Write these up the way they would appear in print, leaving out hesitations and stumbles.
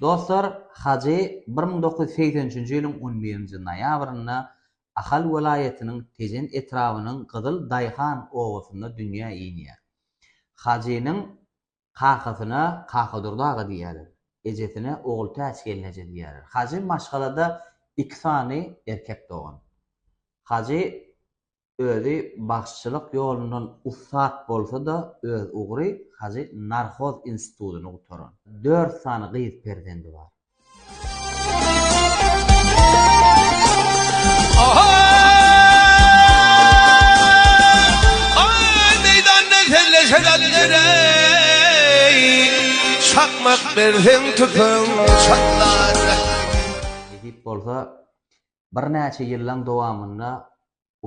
Dostlar, Hajy 1983-nji ýylyň on birinji noýabrynda Ahal welaýatynyň Tejen etrabynyň Gyzyl daýhan obasynda dünýä inýär. Hajynyň kakasyna Kakadurdy aga diýýärler. Ejesine Ogultäç gelneje diýýärler. Hajy maşgalada iki sany erkek dogan. Hajy özi bagşyçylyk ýolundan ussat bolsa-da, öz ugry Hajy narhoz institutyny gutaran. Dört sany gyz perzendi bar. Çakmak berseň tüpeň çatlar. Nesip bolsa, birnäçe ýyllaň dowamynda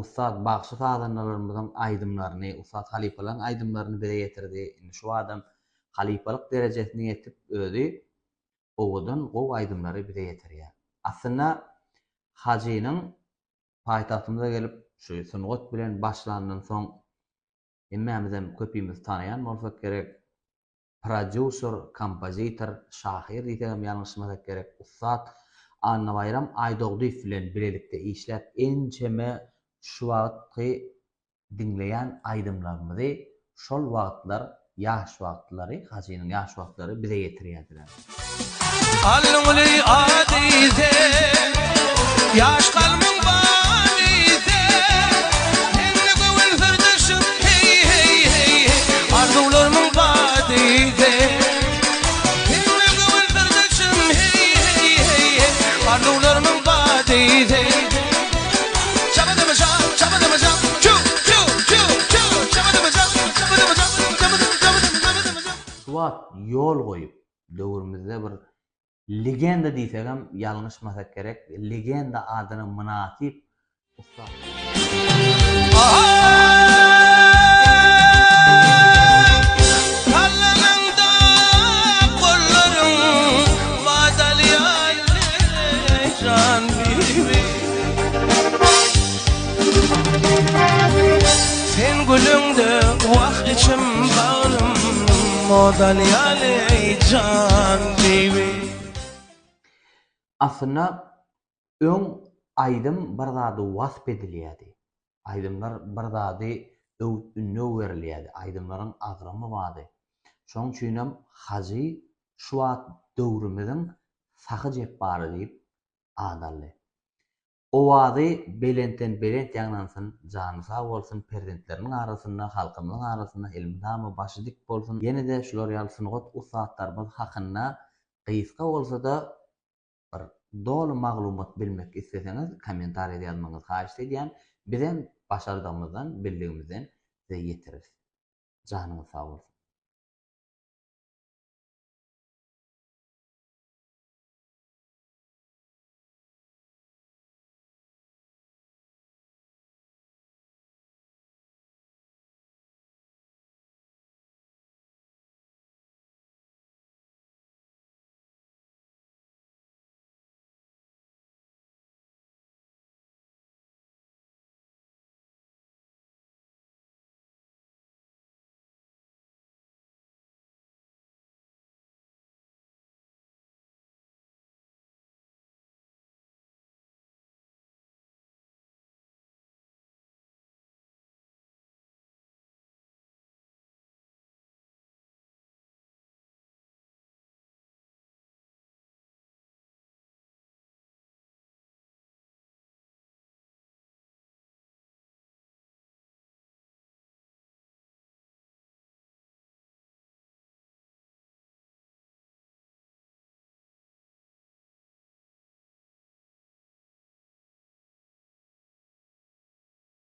ussat bagşy-sazandalarymyzyň aýdymlaryny, ussat halypalaryň aýdymlaryny bize ýetirdi. Indi şu adam halypalyk derejesine ýetip, özi owadan gowy aýdymlary bize ýetirýär. Aslynda Hajynyň paýtagtymyza gelip şu sungat bilen başlandan soň hemmämizem köpimiz tanaýan bolsak gerek, prodýuser, kompozitor, şahyr diýsegem ýalňyşmasak gerek, ussat Annabaýram Aýdogdyýew bilen bilelikde işläp ençeme şu wagtky diňleýän aýdymlarymyzy şol wagtlar ýaş wagtlary Hajynyň ýaş wagtlary bize ýetirýärdiler. Alňyly ady sen, Ýaş kalbyň bady sen, Senli göwün syrdaşym heý heý heý heý, Arzuwlarmyň bady sen. Senli göwün syrdaşym heý heý heý heý, Arzuwlarmyň bady sen. Şu wagt ýol goýup, döwrümizde bir legenda diýsegem ýalňyşmasak gerek, legenda adyna mynasyp ussat. Sallanaňda gollaryň badalýan jan bibi. Sen gülüňde wah içim bagrym modalýan eý jan bibi. Aslynda Öň aýdym bir zady wasp edilýärdi. Aýdymlar bir zady öwüt-ündew berilýärdi. Aýdymlaryň agramy bardy. Şonuň üçinem Hajy şu wagt döwrümiziň Sahy Jepbary diýip at aldy. Owazy belentden-belent ýaňlansyn, jany sag bolsun, perzentleriniň arasynda, halkymyzyň arasynda elmydama başy dik bolsun. Ýene-de şular ýaly sungat ussatlarymyz hakynda gysga bolsa-da Bir doly maglumat bilmek isleseňiz kommentariýada ýazmagyňyzy haýyşt edýän. Bizem başardygymyzdan, bildigimizden size ýetireris. Janyňyz sag bolsun.